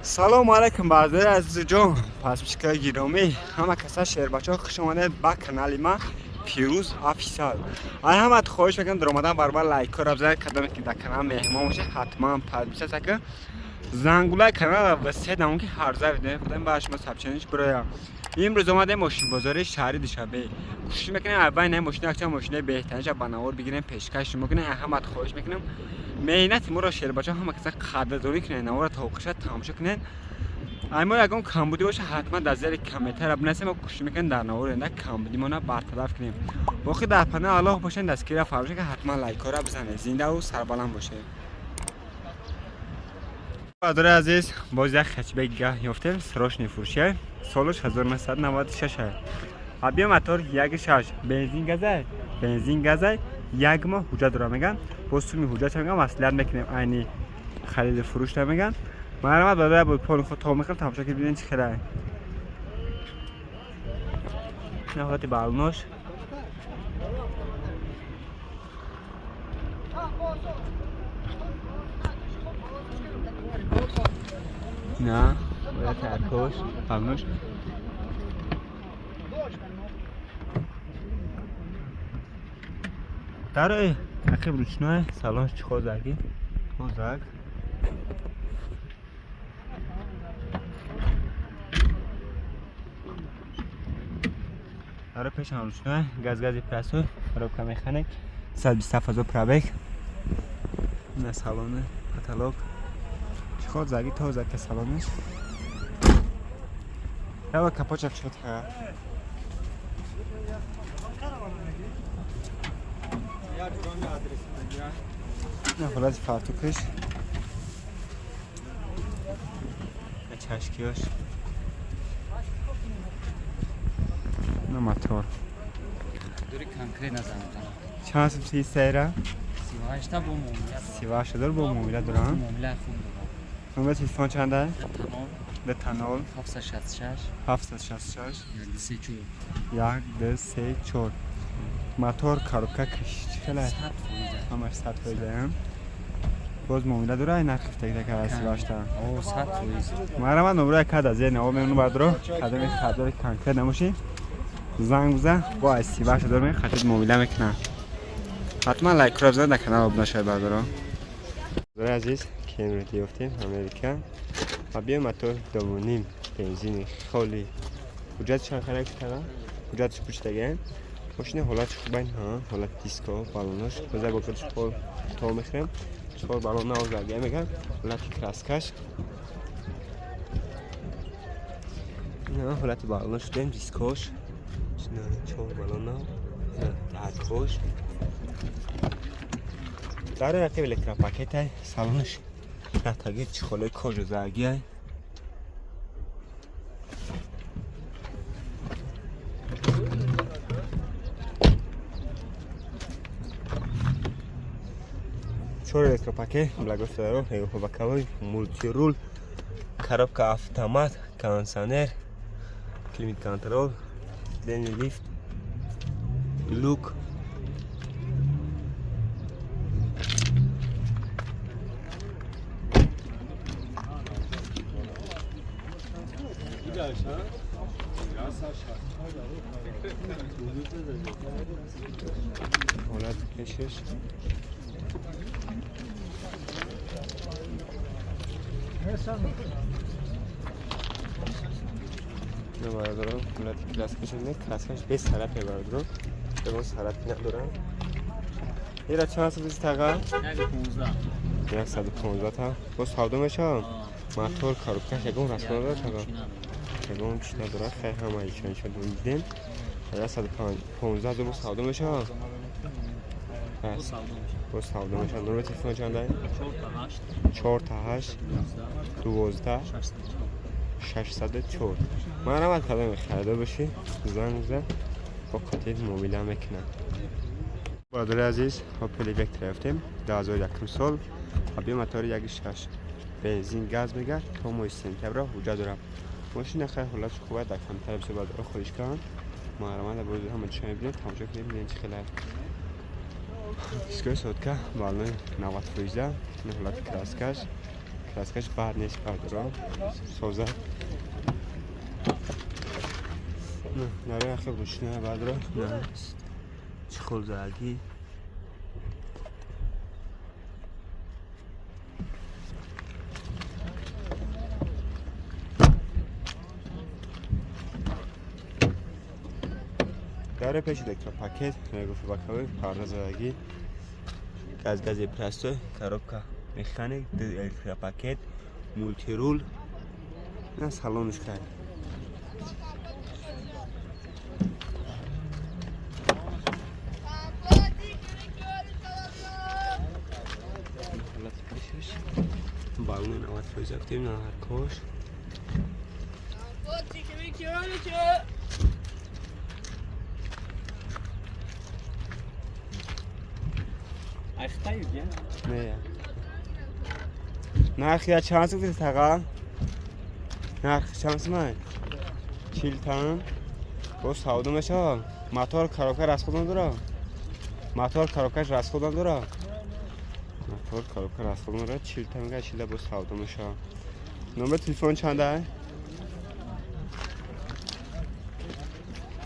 Салому алайкум, бародари азизуҷон, подписчикои гиромӣ, ҳама каса, шербачаҳо, хуш омадед ба канали ма Пирӯз Офисиал. Ай ҳамат хоҳиш мекунам, даромадан баробар лайкҳоро бизанед, кадоме ки дар канал меҳмон бошед, ҳатман подписаться кун, зангулаи каналро васеъ намон, ки ҳарза видеои худам ба шумо сообщениш бироям. Имрӯз омадем мошинбозори шаҳри Душанбе. Кӯшиш мекунем аввали наи мошина, якчанд мошинаи беҳтаринша ба навор бигирем, пешкаш шумо кунем. Ай ҳамат хоҳиш мекунам, меҳнати моро, шербачаҳо, ҳама каса қадрдонӣ кунед, наворро то охирша тамошо кунед. Ай мо ягон камбудӣ боша, ҳатман дар зери комментария бинависем, мо кӯшиш мекунем дар навори оянда камбудимона бартараф кунем. Боқӣ дар паноҳи Аллоҳ бошед, дастгирира фаромӯш накунед, ҳатман лайкҳоро бизанед. Зиндаву сарбаланд бошед. Бародари азиз, боз як хэтчбек гаҳ ёфтем, срочный фурӯшия, солаш 1996. Объём мотор 1,6, бензин газай, бензин газай, як моҳ ҳуҷҷат дора меган. Боз суми ҳуҷҷатша меган, маслиҳат мекунем, айни хариди фурӯшта меган. Марҳамат, бародар, бо поли худ то мехӯрем, тамошо кунед, бибинед чӣ хелае. Ина ҳолати балонош. На, ҳолати аркош, балонош. Дарои ақиб ручной, салонш чӣ хозаги? Хозак. Дарои пешам ручной, газ-гази прасой, коробка механик, 127 ҳазор пробег. На салони, потолок. Чӣ хозаги, тозака салониш. Ява капочак шуд ха. На ҳолати фартукаш. На чашкиёш. На мотор. Дури конкрет назанам. Чанд сум си сайра? 38 та бо муомила. 38 ҳазор бо муомила дорам. Муомила хуб дорам. Номер телефон чанда? 2 0 766 766 1 3 4. 1 2 3 4. Мотор, коробка, каш чӣ хеле? 100%. Ҳамаш 100 фоиза. Боз муомила дора, нарх фтагида ка 38 та. О, 100%. Марҳамат, номерои кад аз зери наво мемонум, бардоро, кадоме хардори конкрет намошӣ, занг бизан, бо аз 38 ҳазор мега хатид муомила мекунам. Ҳатман лайкро бизанед, дар канал обуна шавед, бардоро. Бародари азиз, Кемри ёфтем, Америка. Объём мотор 2,5, бензини холи. Ҳуҷҷат чанд хеле кутага? Ҳуҷҷатш пучтаген. Мошина ҳолатш хубайн, ҳа, ҳолат диско, балонош. Боза бо чор то мехӯрем. Чор балон навзага меган. Ҳолати краскаш. На, ҳолати балонош дем, дискош. На, чор балон нав. На, даркош. Дар рақиб электропакетай, салонаш ратаги чхолаи кожа заргиай. Чор электропакет, благофтаро, боковой, мультирул, коробка автомат, кондиционер, климат контроль, длинный лифт, люк. Ҳолат пешаш. На, бародаро, ҳолати краскаш, краскаш без сарапе, бародаро. Ягон сарапи надорам. Ира чанд сум таға? 115. 115 та. Боз савдо мешавам? Мотор, коробкаш ягон расмо надорад таға? Ягон чиз надорад. Хай, ҳама ичанша дидем. 115 ҳазор боз савдо мешавам? Боз савдо мешавам. Номери телефон чанда? 4 та 8 4 та 8 12 604. Марҳамат, кадоме харидор бошӣ, занг бизан, бо қатъият муомила мекунам. Бародари азиз, Opel Vectra ёфтем, 2001 сол, объём мотори 1,6, бензин газ мега, то моҳи сентябра ҳуҷҷат дорам. Мошина хай ҳолатш хуб, дар камтар бисёр бародаро хоҳиш кардам. Марҳамат, боз ҳама чиша мебинед, тамошо кунед, бибинед чӣ хеле. Дискои сотка, балони 90 фоиза, ин ҳолати краскаш. Краскаш бад нест бардорам. Соза. Наре ахи ручная бардора. Чехол заги. Даре пеш электропакет, мегуфт бакавы, парда заги. Газ гази простой, коробка механик, электропакет, мультирул. На салонуш кай. Балони 90% актив на ҳаркош. Не. Нарх я чанд сум таға? Нарх чанд сум? 40 тан. Бо савдо мешава. Мотор коробка расход надора. Мотор коробкаш расход надора. Мотор коробка расход надора. 40 тан мега 40 бо савдо мешава. Номер телефон чанда?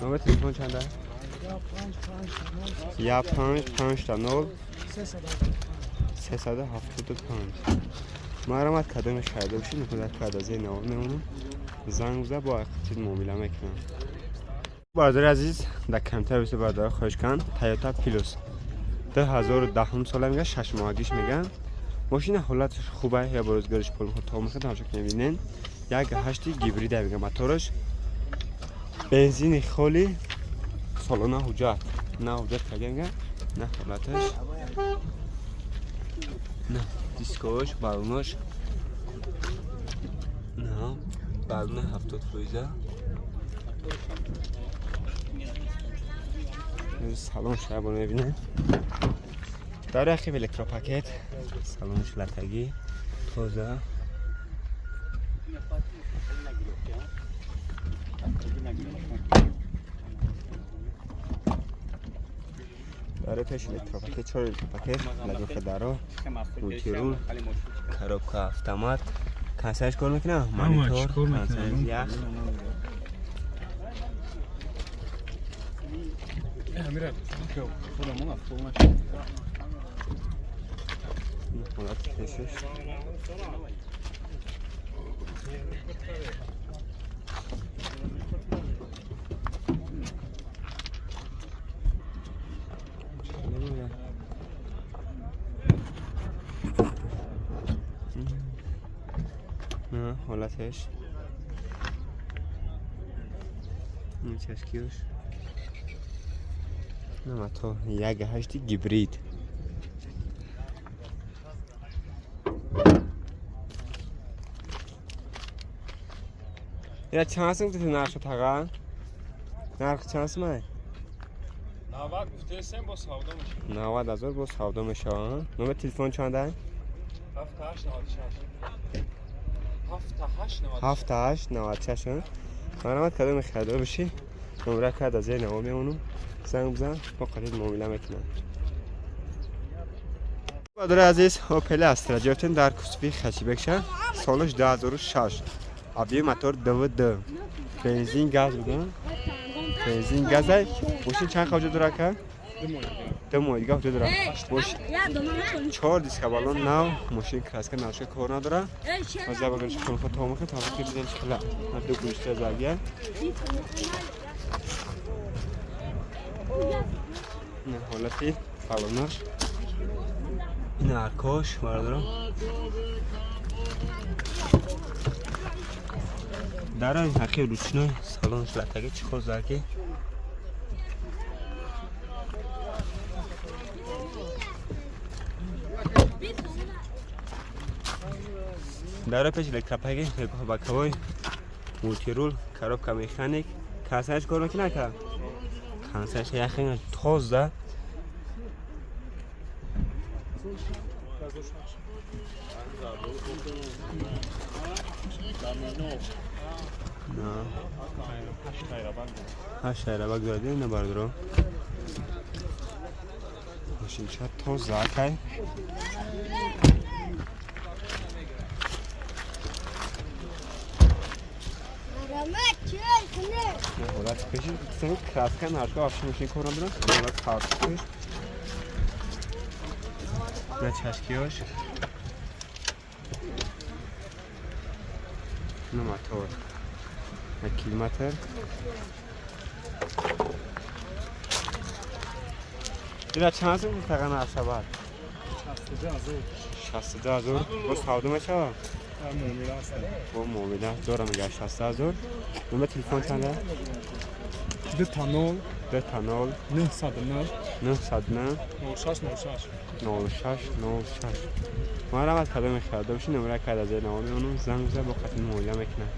Номер телефон чанда? Я 5 5 0 375. Марамат кадоме харида бошед, мехоҳед кадазе навор мемонам. Занг биза бо ақид муомила мекунам. Бародари азиз, дар камтар бисёр бародаро хоҳиш кунанд, Toyota Plus 2010 сола мега, 6 моҳагиш меган. Мошина ҳолаташ хуба, я бо рӯзгориш пул то мехоҳад, ҳамчун ки мебинен. 1.8 гибрида мега мотораш. Бензини холи, солона ҳуҷҷат. На ҳуҷҷат карда мега, на ҳолаташ. На дискош, балонош. На балона 70%. Салон шабо мебинем. Дар архив электропакет, салонш латагӣ, тоза. Дар пеш электропакет, 4 электропакет, лагофа даро, мультирул, коробка автомат. Консерж кор мекунам, монитор, консерж ях. ҳолаташ чашкиёш то 1.8 гибрид. Ира чанд сум гуфтед нархшо таға? Нарх чанд сум ай? 90 гуфтесем, бо савдо мешавад. 90 ҳазор бо савдо мешавад. Номер телефон чанд ай? 78 96. 78 96. Марамат кадоме харидор бошӣ, номра кард аз зери наво мемонам. Занг бизан, бо қалид муомила мекунам. Бародари азиз, Opel Astra гирифтем дар кусби Хачибекша, солаш 2006. Объем мотор ДВД. Бензин газ буда. Бензин газ ай. Мошин чанд ҳуҷа дора ка? 2 моҳ дига ҳуҷа дора. Мошин 4 диска балон нав, мошин краска навшка кор надора. Ҳозир багариш хулфа томаха таваққи бизан чикла. Ду гӯшта загия. ин ҳолати балонаш. Ин аркош бародарон. Дар ҳақи ручной салонш латаги чехол заги. Дар пеш электропаги боковой мультирул, коробка механик. Касаш кор мекунад ка? Касаш яхин тоза. 8 айрабак дорад ина бародарон. Мошинча тоза кай. ҳолати пеши краска наршка вообще мошин кор надорам. Ҳолати фарқиш. На чашкиёш. На мотор. На километр. Ина чанд сум гуфтаган арсабар? 62,000. Бо савдо мешава? Бо муомила дорам мега 62,000. Номер телефон чанда? 2 0 2 0 909 909 06 06. 06 06. Марҳамат, кадоме харида бошӣ, номера карда зер навор мемонам, занг биза, бо қатъи муомила мекунам.